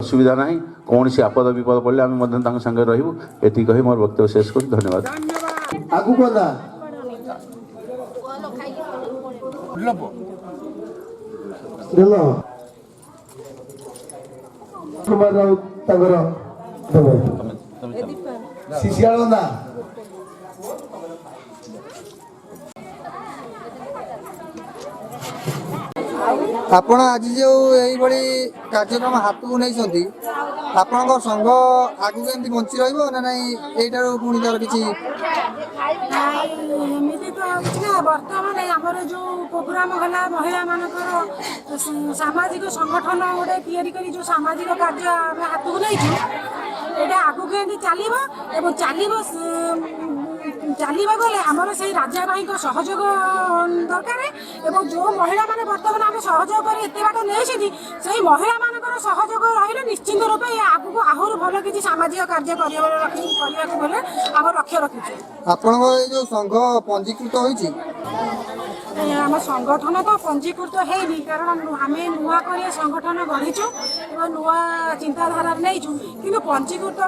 ଅସୁବିଧା ନାହିଁ। କୌଣସି ଆପଦ ବିପଦ ପଡ଼ିଲେ ଆମେ ମଧ୍ୟ ତାଙ୍କ ସାଙ୍ଗରେ ରହିବୁ। ଏତିକି କହି ମୋର ବକ୍ତବ୍ୟ ଶେଷ କରୁଛି। ଧନ୍ୟବାଦ। ଆଗକୁ ଗଲା କୁମାର ରାଉତ ତାଙ୍କର ଦେବେ। ଶିଶିଆଳନ୍ଦା। ଆପଣ ଆଜି ଯେଉଁ ଏଇଭଳି କାର୍ଯ୍ୟକ୍ରମ ହାତକୁ ନେଇଛନ୍ତି, ଆପଣଙ୍କ ସଂଘ ଆଗକୁ ଏମିତି ବଞ୍ଚି ରହିବ ନା ନାଇଁ, ଏଇଟାରୁ ପୁଣି ତାର କିଛି? ନାଇଁ, ଏମିତି ତ କିଛି ନା। ବର୍ତ୍ତମାନ ଆମର ଯେଉଁ ପ୍ରୋଗ୍ରାମ ହେଲା, ମହିଳାମାନଙ୍କର ସାମାଜିକ ସଂଗଠନ ଗୋଟେ ତିଆରି କରି ଯେଉଁ ସାମାଜିକ କାର୍ଯ୍ୟ ଆମେ ହାତକୁ ନେଇଛୁ, ଏଇଟା ଆଗକୁ ଏମିତି ଚାଲିବ ଏବଂ ଚାଲିବ। ଚାଲିବାକୁ ହେଲେ ଆମର ସେଇ ରାଜା ଭାଇଙ୍କ ସହଯୋଗ ଦରକାର ଏବଂ ଯେଉଁ ମହିଳାମାନେ ବର୍ତ୍ତମାନ ଆମେ ସହଯୋଗ କରି ଏତେ ବାଟ ନେଇଛନ୍ତି, ସେଇ ମହିଳାମାନଙ୍କର ସହଯୋଗ ରହିଲେ ନିଶ୍ଚିନ୍ତ ରୂପେ ଆଗକୁ ଆହୁରି ଭଲ କିଛି ସାମାଜିକ କାର୍ଯ୍ୟ କରିବାକୁ ହେଲେ ଆମର ଲକ୍ଷ୍ୟ ରଖିଛୁ। ଆପଣଙ୍କ ଏଇ ଯେଉଁ ସଂଘ ପଞ୍ଜୀକୃତ ହୋଇଛି? ଆମ ସଂଗଠନ ତ ପଞ୍ଜୀକୃତ ହେଇନି, କାରଣ ଆମେ ନୂଆ କରି ଏ ସଂଗଠନ ଗଢ଼ିଛୁ ଏବଂ ନୂଆ ଚିନ୍ତାଧାରାରେ ନେଇଛୁ। କିନ୍ତୁ ପଞ୍ଜୀକୃତ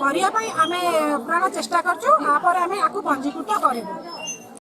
କରିବା ପାଇଁ ଆମେ ପ୍ରାଣ ଚେଷ୍ଟା କରୁଛୁ। ତାପରେ ଆମେ ଆକୁ ପଞ୍ଜୀକୃତ କରିବୁ।